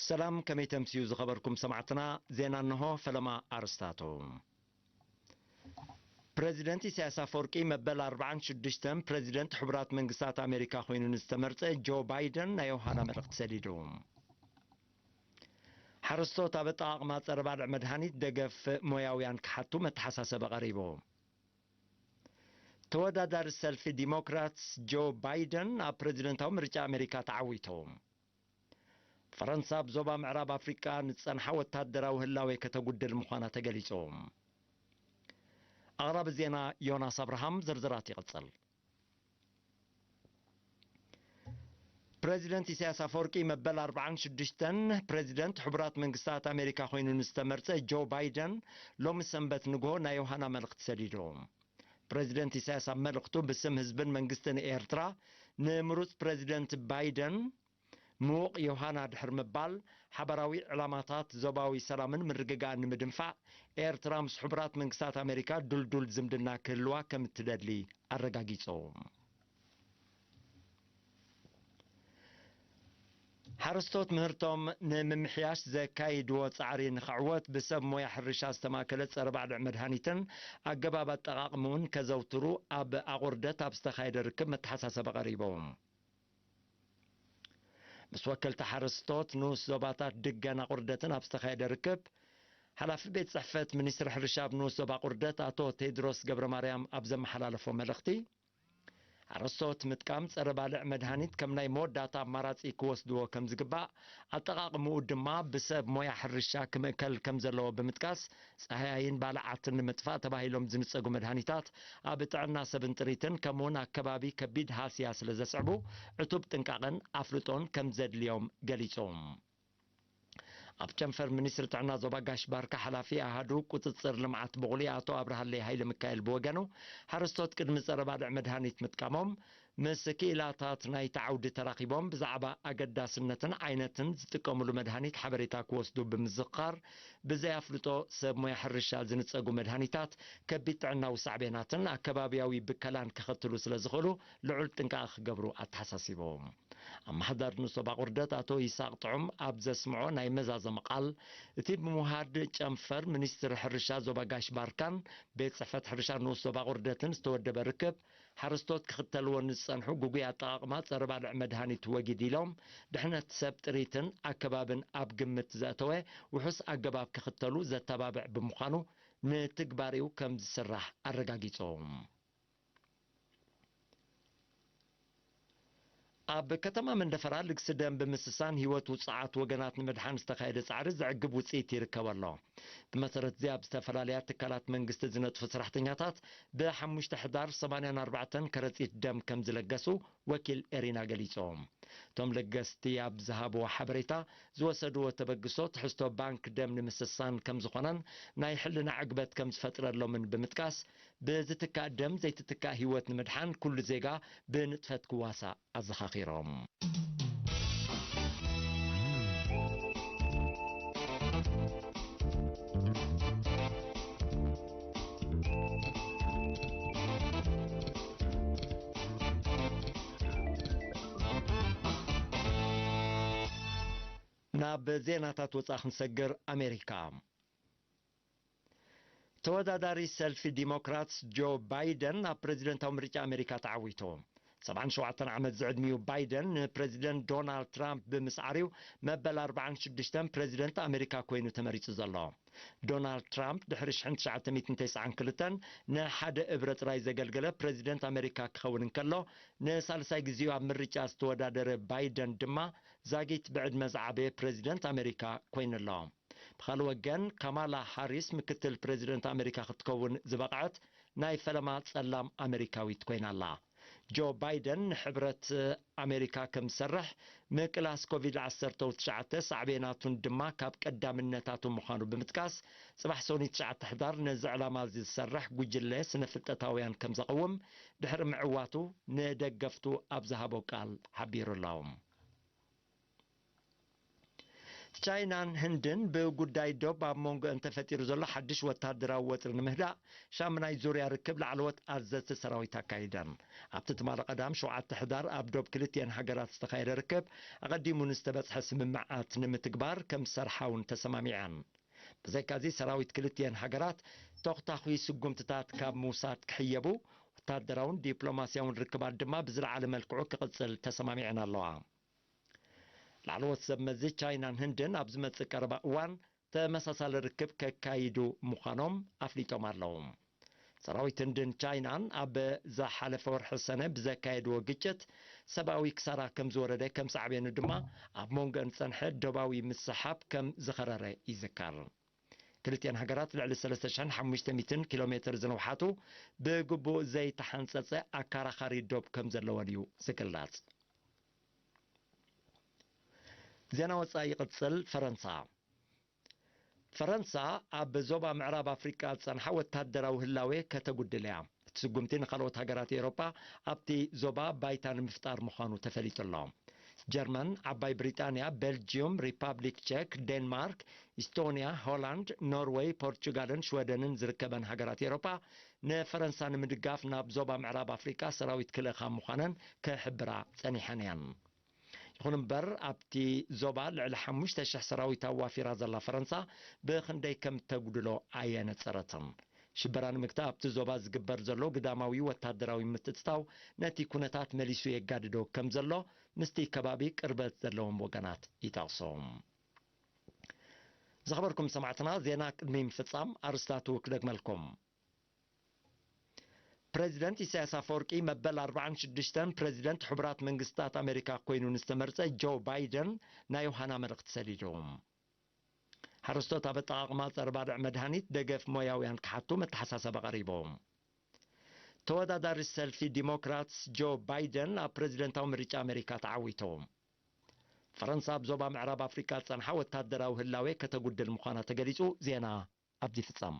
ሰላም፣ ከመይ ተምስዩ ዝኸበርኩም ሰማዕትና? ዜና እንሆ፣ ፈለማ ኣርስታቱ። ፕረዚደንት ኢሳያስ ኣፈወርቂ መበል ኣርባዓን ሽዱሽተን ፕረዚደንት ሕቡራት መንግስታት ኣሜሪካ ኮይኑ ንዝተመርጸ ጆ ባይደን ናይ ዮሃና መልእኽቲ ሰዲዱ። ሓረስቶት ኣብ ኣጠቓቕማ ጸረ ባልዕ መድሃኒት ደገፍ ሞያውያን ክሓቱ መተሓሳሰቢ ቀሪቡ። ተወዳዳሪ ሰልፊ ዲሞክራትስ ጆ ባይደን ኣብ ፕረዚደንታዊ ምርጫ ኣሜሪካ ተዓዊቱ። ፈረንሳ ኣብ ዞባ ምዕራብ ኣፍሪቃ ንዝጸንሓ ወታደራዊ ህላዌ ከተጉድል ምዃና ተገሊጹ። ኣቕራቢ ዜና ዮናስ ኣብርሃም፣ ዝርዝራት ይቕጽል። ፕረዚደንት ኢሳያስ ኣፈወርቂ መበል ኣርባዓን ሽዱሽተን ፕረዚደንት ሕቡራት መንግስታት ኣሜሪካ ኮይኑ ንዝተመርጸ ጆ ባይደን ሎሚ ሰንበት ንግሆ ናይ ዮሃና መልእኽቲ ሰዲዱ። ፕረዚደንት ኢሳያስ ኣብ መልእኽቱ ብስም ህዝብን መንግስትን ኤርትራ ንምሩጽ ፕረዚደንት ባይደን ምዉቕ ዮሃና ድሕሪ ምባል፣ ሓባራዊ ዕላማታት ዞባዊ ሰላምን ምርግጋእን ንምድንፋዕ፣ ኤርትራ ምስ ሕቡራት መንግስታት ኣሜሪካ ድልዱል ዝምድና ክህልዋ ከም እትደሊ ኣረጋጊጹ። ሓረስቶት ምህርቶም ንምምሕያሽ ዘካይድዎ ጻዕሪ ንኽዕወት ብሰብ ሞያ ሕርሻ ዝተማእከለ ጸረ ባልዕ መድሃኒትን ኣገባብ ኣጠቓቕምኡን ከዘውትሩ ኣብ ኣቑርደት ኣብ ዝተኻየደ ርክብ መተሓሳሰቢ ቀሪቡ። ምስ ወከልቲ ሓረስቶት ንኡስ ዞባታት ድገን ኣቑርደትን ኣብ ዝተኻየደ ርክብ፣ ሓላፊ ቤት ጽሕፈት ሚኒስትሪ ሕርሻ ኣብ ንኡስ ዞባ ኣቑርደት ኣቶ ቴድሮስ ገብረ ማርያም ኣብ ዘመሓላለፎ መልእኽቲ፣ ሓረስቶት ምጥቃም ጸረ ባልዕ መድሃኒት ከም ናይ መወዳእታ ኣማራጺ ክወስድዎ ከም ዝግባእ፣ ኣጠቓቕምኡ ድማ ብሰብ ሞያ ሕርሻ ክምእከል ከም ዘለዎ ብምጥቃስ፣ ጻህያይን ባልዓትን ንምጥፋእ ተባሂሎም ዝንጸጉ መድሃኒታት ኣብ ጥዕና ሰብን ጥሪትን ከምኡውን ኣከባቢ ከቢድ ሃስያ ስለ ዘስዕቡ፣ ዕቱብ ጥንቃቐን ኣፍልጦን ከም ዘድልዮም ገሊጹ። ኣብ ጨንፈር ሚኒስትሪ ጥዕና ዞባ ጋሽ ባርካ ሓላፊ ኣሃዱ ቁጽጽር ልምዓት ብቑሊ ኣቶ ኣብርሃለይ ሃይለ ሚካኤል ብወገኑ፣ ሓረስቶት ቅድሚ ጸረ ባልዕ መድሃኒት ምጥቃሞም ምስ ክኢላታት ናይቲ ዓውዲ ተራኺቦም ብዛዕባ ኣገዳስነትን ዓይነትን ዝጥቀምሉ መድሃኒት ሓበሬታ ክወስዱ ብምዝኽኻር፣ ብዘይ ኣፍልጦ ሰብ ሞያ ሕርሻ ዝንጸጉ መድሃኒታት ከቢድ ጥዕናዊ ሳዕቤናትን ኣከባብያዊ ብከላን ከኸትሉ ስለ ዝኽእሉ ልዑል ጥንቃቐ ክገብሩ ኣተሓሳሲቦም። ኣመሓዳሪ ንኡስ ዞባ ኣቑርደት ኣቶ ይስሃቅ ጥዑም ኣብ ዘስምዖ ናይ መዛዘሚ ቃል፣ እቲ ብምውሃድ ጨንፈር ሚኒስትሪ ሕርሻ ዞባ ጋሽ ባርካን ቤት ጽሕፈት ሕርሻ ንኡስ ዞባ ኣቑርደትን ዝተወደበ ርክብ፣ ሓረስቶት ክኽተልዎ ንዝጸንሑ ግጉይ ኣጠቓቕማ ጸረ ባልዕ መድሃኒት ወጊድ ኢሎም፣ ድሕነት ሰብ ጥሪትን ኣከባብን ኣብ ግምት ዘእተወ ውሑስ ኣገባብ ክኽተሉ ዘተባብዕ ብምዃኑ፣ ንትግባሬኡ ከም ዝስራሕ ኣረጋጊጾም። ኣብ ከተማ መንደፈራ ልግሲ ደም ብምስሳን ህይወት ውጽዓት ወገናት ንምድሓን ዝተኻየደ ጻዕሪ ዘዕግብ ውጽኢት ይርከቦ ኣሎ። ብመሰረት እዚ ኣብ ዝተፈላለያ ትካላት መንግስቲ ዝነጥፉ ሰራሕተኛታት ብሓሙሽተ ሕዳር ሰማንያን ኣርባዕተን ከረጺት ደም ከም ዝለገሱ ወኪል ኤሪና ገሊጾም። እቶም ለገስቲ ኣብ ዝሃብዎ ሓበሬታ ዝወሰድዎ ተበግሶ ትሕዝቶ ባንክ ደም ንምስሳን ከም ዝኾነን ናይ ሕልና ዕግበት ከም ዝፈጥረሎምን ብምጥቃስ ብዝትካእ ደም ዘይትትካእ ህይወት ንምድሓን ኩሉ ዜጋ ብንጥፈት ክዋሳእ ኣዘኻኺሮም። ናብ ዜናታት ወጻኢ ክንሰግር። ኣሜሪካ፣ ተወዳዳሪ ሰልፊ ዲሞክራትስ ጆ ባይደን ኣብ ፕረዚደንታዊ ምርጫ ኣሜሪካ ተዓዊቱ። ሰብዓን ሸውዓተን ዓመት ዝዕድሚኡ ባይደን ንፕረዚደንት ዶናልድ ትራምፕ ብምስዓርዩ መበል ኣርባዓን ሽዱሽተን ፕረዚደንት ኣሜሪካ ኮይኑ ተመሪጹ ዘሎ። ዶናልድ ትራምፕ ድሕሪ ሽሕን ትሽዓተ ሚእትን ተስዓን ክልተን ንሓደ እብረ ጥራይ ዘገልገለ ፕረዚደንት ኣሜሪካ ክኸውን እንከሎ፣ ንሳልሳይ ግዜኡ ኣብ ምርጫ ዝተወዳደረ ባይደን ድማ ዛጊት ብዕድመ ዝዓበየ ፕረዚደንት ኣሜሪካ ኮይኑ ኣሎ። ብኻልእ ወገን፣ ካማላ ሃሪስ ምክትል ፕረዚደንት ኣሜሪካ ክትከውን ዝበቕዐት ናይ ፈለማ ጸላም ኣሜሪካዊት ኮይና ኣላ። ጆ ባይደን ንሕብረት ኣሜሪካ ከም ዝሰርሕ፣ ምቅላስ ኮቪድ ዓሰርተ ትሽዓተ ሳዕቤናቱን ድማ ካብ ቀዳምነታቱ ምዃኑ ብምጥቃስ፣ ጽባሕ ሰኑይ ትሽዓተ ሕዳር ነዚ ዕላማ እዚ ዝሰርሕ ጉጅለ ስነ ፍልጠታውያን ከም ዘቐውም ድሕሪ ምዕዋቱ ንደገፍቱ ኣብ ዝሃቦ ቃል ሓቢሩ ኣሎ። ቻይናን ህንድን ብጉዳይ ዶብ ኣብ መንጎ እንተፈጢሩ ዘሎ ሓድሽ ወታደራዊ ወጥሪ ንምህዳእ ሻምናይ ዙርያ ርክብ ላዕለዎት ኣዘዝቲ ሰራዊት ኣካይደን። ኣብቲ ትማሊ ቀዳም ሸውዓተ ሕዳር ኣብ ዶብ ክልቲኤን ሃገራት ዝተኻየደ ርክብ ኣቐዲሙ ንዝተበጽሐ ስምምዓት ንምትግባር ከም ዝሰርሓ እውን ተሰማሚዐን። ብዘይካዚ ሰራዊት ክልቲኤን ሃገራት ተኹታኹይ ስጉምትታት ካብ ምውሳድ ክሕየቡ፣ ወታደራውን ዲፕሎማስያውን ርክባት ድማ ብዝለዓለ መልክዑ ክቕጽል ተሰማሚዐን ኣለዋ። ላዕለዎት ሰብ መዚ ቻይናን ህንድን ኣብ ዝመጽእ ቀረባ እዋን ተመሳሳሊ ርክብ ከካይዱ ምዃኖም ኣፍሊጦም ኣለዉ። ሰራዊት ህንድን ቻይናን ኣብ ዝሓለፈ ወርሒ ሰነ ብዘካየድዎ ግጭት ሰብኣዊ ክሳራ ከም ዝወረደ፣ ከም ሳዕቤኑ ድማ ኣብ መንጎን ዝጸንሐ ዶባዊ ምስሓብ ከም ዝኸረረ ይዝከር። ክልቲኤን ሃገራት ልዕሊ ሰለስተ ሽሕን ሓሙሽተ ሚእትን ኪሎ ሜትር ዝንውሓቱ ብግቡእ ዘይተሓንጸጸ ኣካራኻሪ ዶብ ከም ዘለወን እዩ ዝግለጽ። ዜና ወጻኢ ይቕጽል። ፈረንሳ ፈረንሳ ኣብ ዞባ ምዕራብ ኣፍሪቃ ዝጸንሓ ወታደራዊ ህላዌ ከተጉድል እያ። እቲ ስጉምቲ ንኻልኦት ሃገራት ኤውሮጳ ኣብቲ ዞባ ባይታ ንምፍጣር ምዃኑ ተፈሊጡ ኣሎ። ጀርመን፣ ዓባይ ብሪጣንያ፣ ቤልጅዩም፣ ሪፓብሊክ ቼክ፣ ዴንማርክ፣ ኢስቶንያ፣ ሆላንድ፣ ኖርወይ፣ ፖርቹጋልን ሽወደንን ዝርከበን ሃገራት ኤውሮጳ ንፈረንሳ ንምድጋፍ ናብ ዞባ ምዕራብ ኣፍሪቃ ሰራዊት ክልእኻ ምዃነን ክሕብራ ጸኒሐን እየን። ይኹን እምበር ኣብቲ ዞባ ልዕሊ ሓሙሽተ ሽሕ ሰራዊት ኣዋፊራ ዘላ ፈረንሳ ብኽንደይ ከም ተጉድሎ ኣየነጸረትን። ሽበራ ንምግታእ ኣብቲ ዞባ ዝግበር ዘሎ ግዳማዊ ወታደራዊ ምትእትታው ነቲ ኩነታት መሊሱ የጋድዶ ከም ዘሎ ምስቲ ከባቢ ቅርበት ዘለዎም ወገናት ይጠቕሱ። ዝኸበርኩም ሰማዕትና፣ ዜና ቅድሚ ምፍጻም ኣርስታቱ ክደግመልኩም። ፕሬዚደንት ኢሳያስ ኣፈወርቂ መበል ኣርባዓን ሽዱሽተን ፕሬዚደንት ሕቡራት መንግስታት ኣሜሪካ ኮይኑ ንዝተመርጸ ጆ ባይደን ናይ ዮሃና መልእኽቲ ሰዲዱ። ሓረስቶት ኣብ ኣጠቓቕማ ጸረ ባድዕ መድሃኒት ደገፍ ሞያውያን ክሓቱ መተሓሳሰቢ ቀሪቡ። ተወዳዳሪ ሰልፊ ዲሞክራትስ ጆ ባይደን ኣብ ፕሬዚደንታዊ ምርጫ ኣሜሪካ ተዓዊቱ። ፈረንሳ ኣብ ዞባ ምዕራብ ኣፍሪቃ ዝጸንሓ ወታደራዊ ህላዌ ከተጉድል ምዃና ተገሊጹ። ዜና ኣብዚ ይፍጸም።